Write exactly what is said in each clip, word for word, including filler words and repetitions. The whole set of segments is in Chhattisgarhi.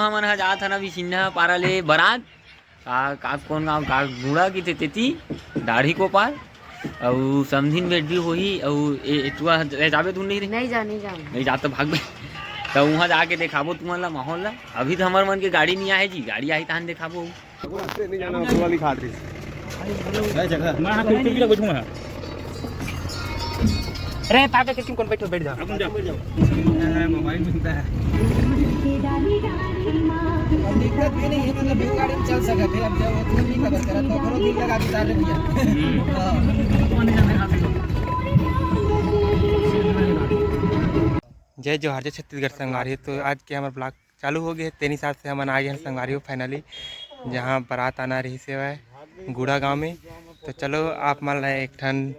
हमन ह जात हन अभी सिन्हा पारा ले बरात। का, का, कौन गाँव, का गुड़ा की थे तेती, दाढ़ी को पार। अउ समधिन भेंट भी होही। अउ ए, ए, तू आ, ए, जाबे तू नहीं रे? नहीं जा, नहीं जाऊँ। नहीं जा तो भाग बे। तो वहाँ जाके देखाबो तुमन ला माहौल ला। अभी तो हमर मन के गाड़ी नहीं आए जी, गाड़ी आही तहन देखाबो। नहीं जाना, ऊपर वाली खाट रही। मैं हाँ, खिड़की लगे बैठूंगा। अरे, ताके खिड़की कौन बैठो, बैठ जाओ। अपन जाओ, बैठ जाओ। मोबाइल मिलता है। दिक्कत भी नहीं है, मतलब, दो गाड़ी में चल सकते हैं। अब जब वो तुम नहीं खबर करा, तो करो, दिल लगा के उतार ले भैया। जय जोहार, जय छत्तीसगढ़ संगवारी। तो आज के हमर ब्लॉग चालू हो गए, तेन हिसाब से हमन आ गए हैं संगवारी हो finally, जहाँ बारात आना रही से है गुड़ा गांव में। तो चलो आप मन ला एक ठन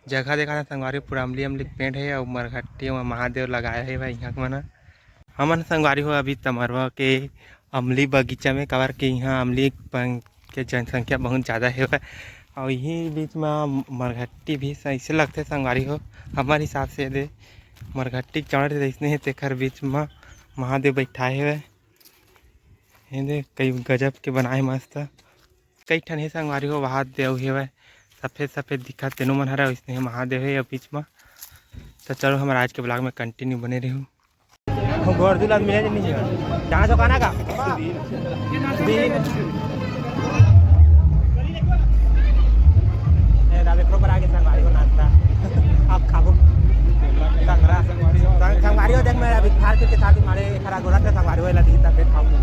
जगह देखा था संगवारी हो, पूरा अमली अमली पेड़ है और मरघट्टी में महादेव लगाए है भाई यहाँ के मना। हमन संगवारी हो अभी तमरवा के अमली बगीचा में, काबर के यहाँ अमली पं-, के जनसंख्या बहुत ज़्यादा है और यही बीच में मरघट्टी भी ऐसे लगते संगवारी हो। हमारे हिसाब से दे मरघट्टी के चौड़े जैसने हे, तेखर बीच म महादेव बइठाए हवय। ये दे कई गजब के बनाए मस्त, कई ठन हे संगवारी हो, वहाद देव हवय, सफेद सफेद दिखत तेनो मन हरय, वैसने हे महादेव हे अब बीच म। तो चलो हमर आज के ब्लॉग में continue बने रहू। गोरदुल आदमी है नहीं है। कहाँ से खाना का? बीन। ए, दादा, एकरो पर आके संगवारी हो नाश्ता। आप खाबो। संगरा। संग-, संगवारी हो, देख, मैं अभी फाड़ के साथ मारे, खरा गोला के संगवारी हो, ला दी, तब खाऊंगा।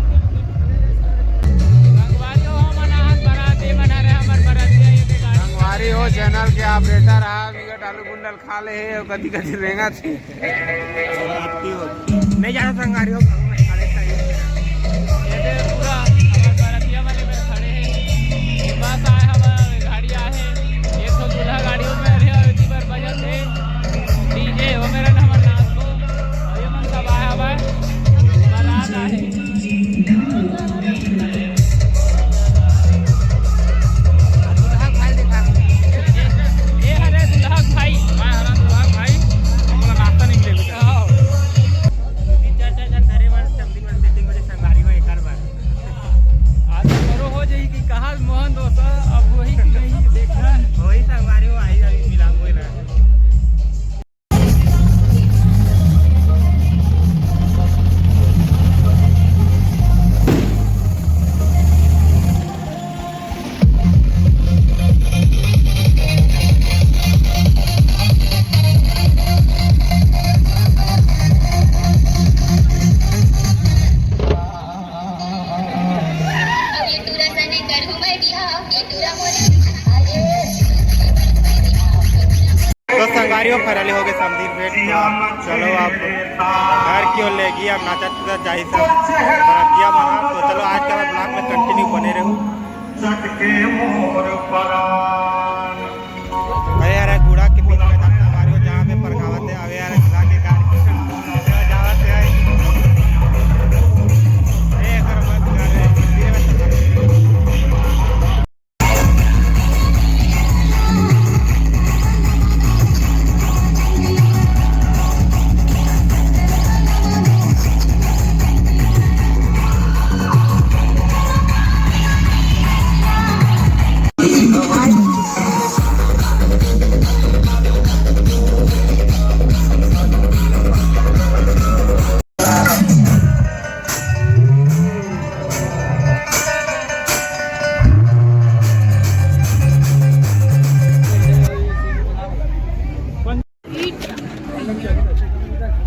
संगवारी हो, हम अनाहत बरात, ये बना रहे, हमर बरातिया, ये बेकार। संगवारी हो, channel के operator आ, बिगट आलू बुंडल खा ले हे, कति कति रेंगा थे। नहीं जाना संगवारी हो, ये दे पूरा हमार बरतिया वाले मेर खड़े हे। ये बस आए, हमार गाड़ी आए हे। एक ठो दूल्हा गाड़ी में रहे और इतनी बार बजत हे। DJ हो मेरा नंबर नाच को। और ये मन सब आया हुआ है। बारात आए। दुल्हा भाई देखा। ए, ए हरे दुल्हा भाई। मैं हरा दुल्हा भाई। हमरा नाश्ता नहीं मिलेगा। हाँ। तीन चार, चार जन धरे वाले समझी वाले setting वाले संगवारी हो एक बार। आज करो हो जाई कि कहा मोहन दोस्त, अब वही कि नहीं देखा। वही संगवारी हो आई, आई मिला हुए ना। तो संगवारी हो, finally हो गए समधी भेंट। तो चलो अब घर की ओर लेगी, अब नाचा कूदा जाही सब बरतिया बना। तो चलो आज का ब्लॉग में continue बने रहू। अरे यार, गुड़ा के बीच में संगवारी हो, जहाँ पे परघावत है, अबे यार, गुड़ा के गाड़ी जावत है। ए, एकर मत कर रे, धीरे से।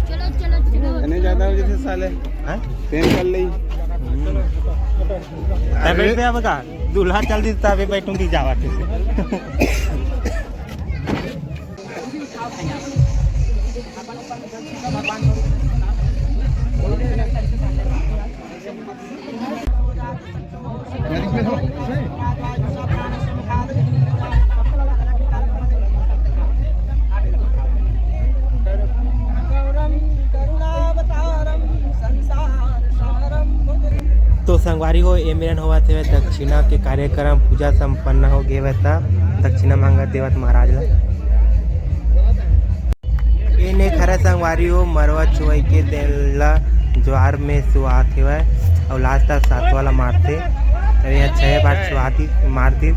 चलो, चलो, चलो। इतने ज्यादा हो जैसे साले। हैं? प्रेम कर ले। तब बैठ पे अब का? दूल्हा चल दी तब बैठूंगी जावा के। तो संगवारी हो, ए मेरन होवत हे दक्षिणा के कार्यक्रम, पूजा संपन्न हो गे हवय, त दक्षिणा मांगत देवत महाराज ला। एने खरा संगवारी हो, मरवा चुवई के दिन ला ज्वार में सुहात हेवय। अउ लास्ट तक सातवा ला मारथे। अरे, अच्छा है, बार छुआ दी, मार दी।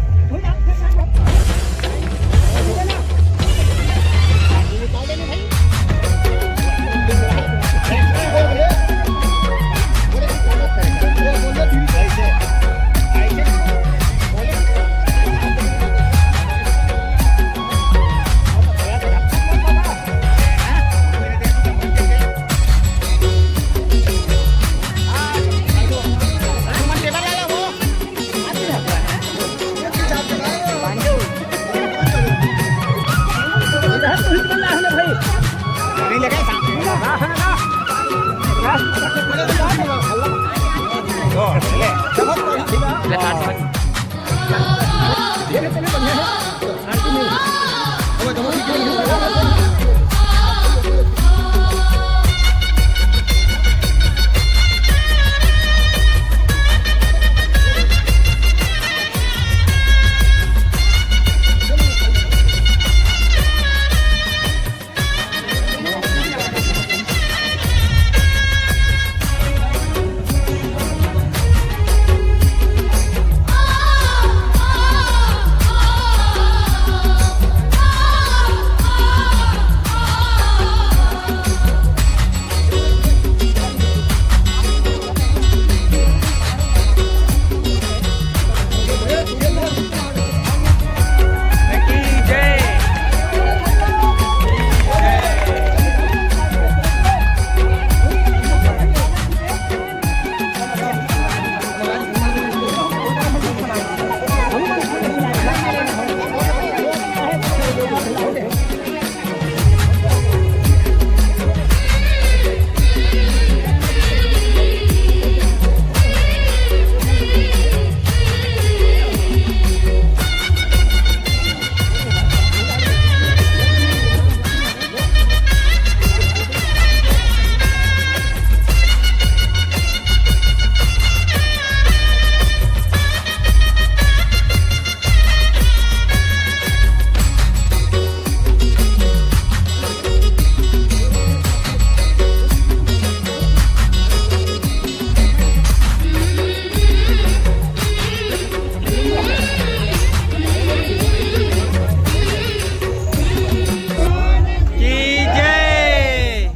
की जय।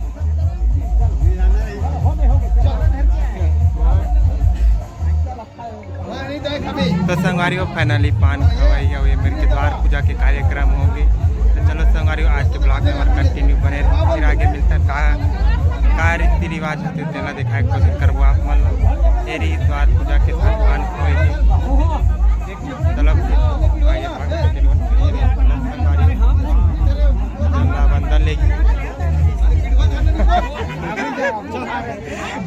तो संगवारी हो, finally पान खवाई अउ ये मेर के द्वार पूजा के कार्यक्रम होगे। तो चलो संगवारी हो, आज के vlog में हमार continue बने रहो, फिर आगे मिलता है का, का रीति रिवाज होथे तेला दिखाए के कोशिश करबो आप मन ला। ये रही द्वार पूजा के साथ पान खवाई के। चलो, आइए, पान खवाई के लिए संगवारी हो। चंदा बंदन लेगी।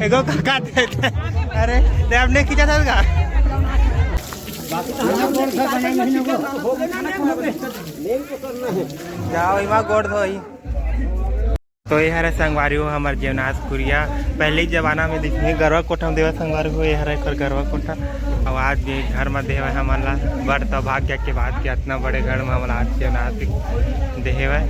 एगो काका दे दे। अरे, ते आपने खींचा था का? जाओ, इमा गोड़ धोई। तो ये हरे संगवारी हो हमर जेवनाथ कुरिया। पहले के जमाना में देखिए गरवा कोठा में देवा संगवारी हो, ये हरे एकर गरवा कोठा। अउ आज ये घर में देवा हमन ला बड़ सौभाग्य के बात कि इतना बड़े घर में हमन ला आज जेवनाथ देहे हुए।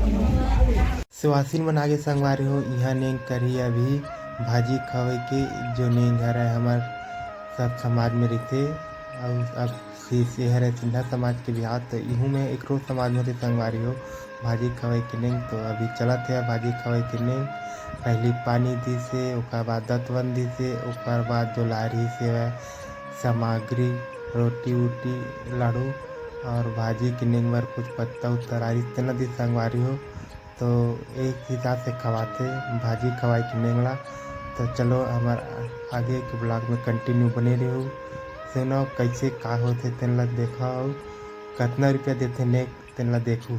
सुवासिन मन आगे संगवारी हो, इहाँ नेंग करही अभी भाजी खवई के, जो नेंग हरय हमर सब समाज में रहिथे। अउ अब से, से हरय सिंधा समाज के बिहाव, तो इहू में एकरो समाज में रहिथे संगवारी हो, भाजी खवई के नेंग। तो अभी चलत हे भाजी खवई के नेंग। पहली पानी दिसे, ओकर बाद दतवन दिसे, ओकर बाद जो लारी से हवय सामग्री, रोटी उटी, लाड़ू और भाजी के नेंग बर कुछ पत्ता उत्ता लारी, तेला दिस संगवारी हो। तो एक हिसाब से खवाथे भाजी खवाई के नेंग ला। तो चलो हमर आगे के vlog में continue बने रहू। सुनो कैसे का होथे तेन ला देखा अउ कतना रुपया देथे नेंग तेन ला देखू।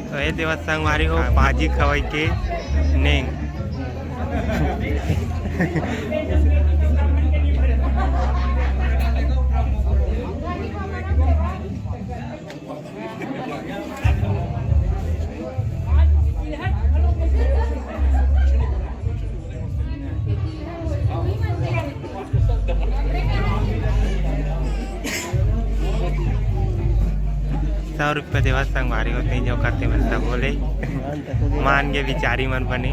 तो ये देवत संगवारी हो भाजी खवाई के नेंग। सौ रुपया देवा संगवारी हो, नहीं जो करते मन सब बोले। मान के बिचारी मन बने।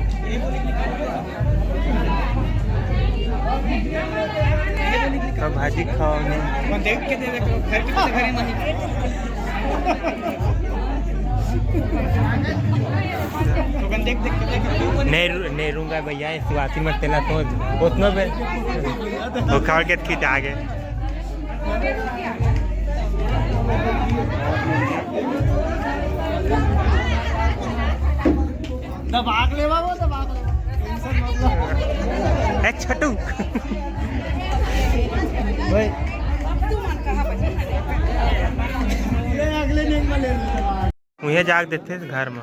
तो भाजी खाओ नहीं। वो देख के दे दे, घर के पीछे घर ही नहीं। तो देख, देख के, देख के। नहीं रू-, नहीं रूंगा भैया, इस बात में तेला तो उतना बे-, वो खा के खिंच आ गए। दबाक ले बाबू, दबाक ले। ए छोटू। भाई। ले, अगले नहीं ले। उहे जाके देथे घर म।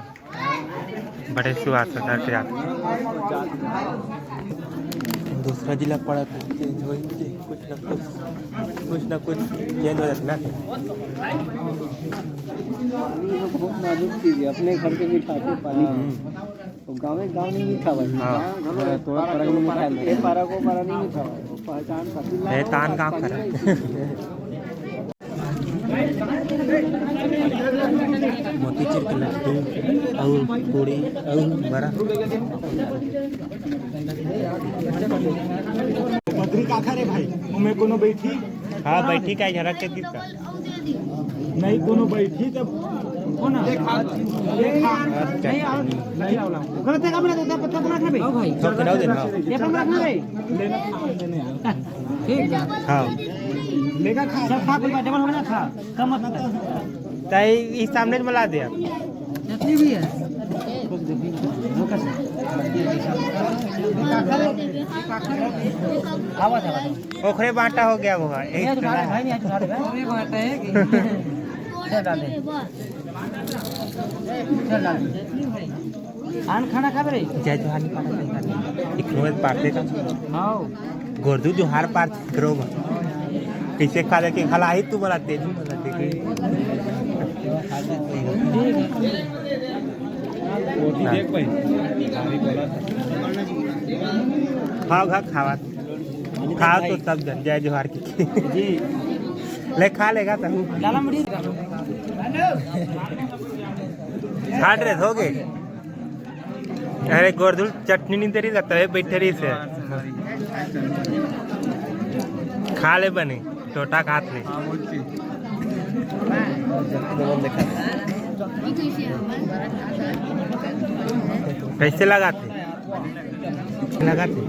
बड़े सुवास होता है फिर आप। दूसरा जिला पड़ा था, चेंज हो ही नहीं, कुछ ना कुछ, कुछ ना कुछ चेंज हो जाता ना। बहुत नाजुक चीज है, अपने घर के मीठा के पानी। हम्म। तो गाँव में गाँव नहीं मीठा भाई। हाँ। गाँव घर हाँ, तो पारा पारा को को मीठा पारा, नहीं। ये पारा को पारा नहीं मीठा भाई, वो पहचान पहचान गाँव का। मोतीचूर के लड्डू अउ पूड़ी अउ बड़ा। पथरी काखर हे भाई, ओमे कोनो बैठी? हाँ, बैठी का झरक के गिरता। नहीं कोनो बैठी तब। कौन है? देखा। देखा। नहीं आओ। नहीं आओ। ओकरा ते अपना दे, पत्ता अपना रखना भाई। सब खिलाओ दे ना। ये अपना रखना भाई। लेना खा, लेने आओ। ठीक है। हाँ। लेकर खा। सब खा, कोई बात डबल हो ना खा। कम मत कर। ताई, इस सामने में ला दे आप। चटनी भी है। आवाज, आवाज। ओखरे बांटा हो गया वो है। ये तो उठा ले भाई, ये तो उठा ले भाई। ये बांटा है कि? चल डाल दे। चल डाल दे। आन खाना खा रे। जय जोहार नहीं पाना चाहिए। एक रोज पार्टी का। हाँ। गोरदू जोहार पार करो। कैसे खा लेके खला ही तू बोला तेज बोला तेज। रोटी देख भाई। खाओ खा खावा। खाओ तो सब जन जय जोहार की। जी। ले खा लेगा तब। लाला मुड़ी। छाट रे हो गए। अरे गोरदुल चटनी नहीं दे रही, तबे बैठे रही से। खा ले बने, टोटा खात ले। कैसे लगाते? लगाते।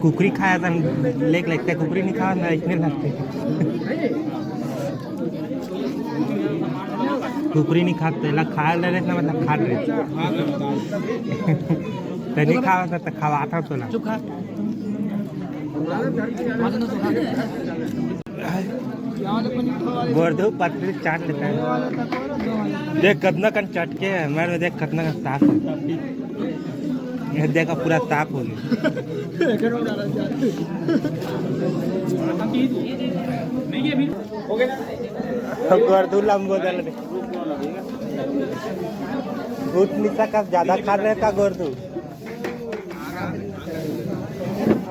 कुकरी खाया था, लेक लगता है, कुकरी नहीं खावा था, इतने लगते। कुकरी नहीं खाते, ला खा ले रहे ना, मतलब खात रहे। ते नहीं खावा था, तो खवाता तो ना। चुप खा। गोरधू पतली चाट लेता है। देख कितना कन चटके है, मैं देख कितना कन साफ है। ये देखा पूरा साफ हो गया। गोरधू लंबो दल रे। उठ नहीं सका, ज्यादा खा रहे का गोरधू?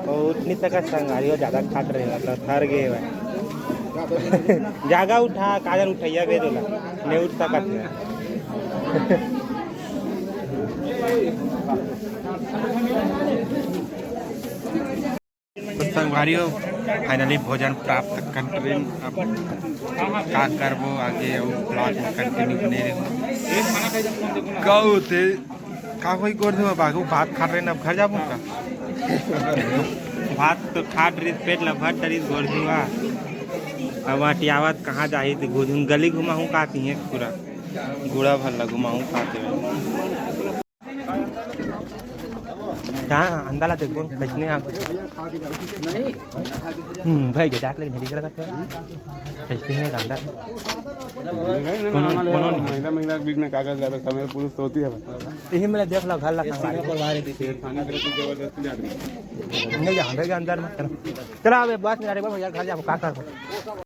ओ, उठ नहीं सका संगारी, वो ज्यादा खाट रहे, मतलब थर गए भाई। जागा उठा, काजर उठैया भेज होला, नहीं उठ सकत है। तो संगवारी हो, finally भोजन प्राप्त कर ट्रेन। अब का करबो आगे, अउ vlog में continue बने रहो। कहू ते का होई गोर धोवा बागू, भात खा रहे ना, अब घर जाबो का? भात तो खा रही, पेट ला भर डरी गोर धोवा। अब अटियावत कहाँ जाही, तो गोधुन गली घुमाहूँ का तिहे पूरा। गुड़ा भर ला घुमाऊं खाते हुए। कहाँ अंडा ला देखो, कैसने आप? हम्म, भाई के डाक ले, मेरी तरह का कैसे है अंडा? नहीं, नहीं, कोनो, नहीं, कोनो नहीं। महिला, महिला के बीच में कागज ज्यादा समय पुरुष तो होती है भाई। यही मेरा देख लो, घर ला ये खाना। सिंगापुर वाले दी थी। खाने के लिए जबरदस्ती जाती है। नहीं, यहाँ पे अंदर मत करो। चला, अबे बस में, अरे भैया, घर जाओ, का करबो?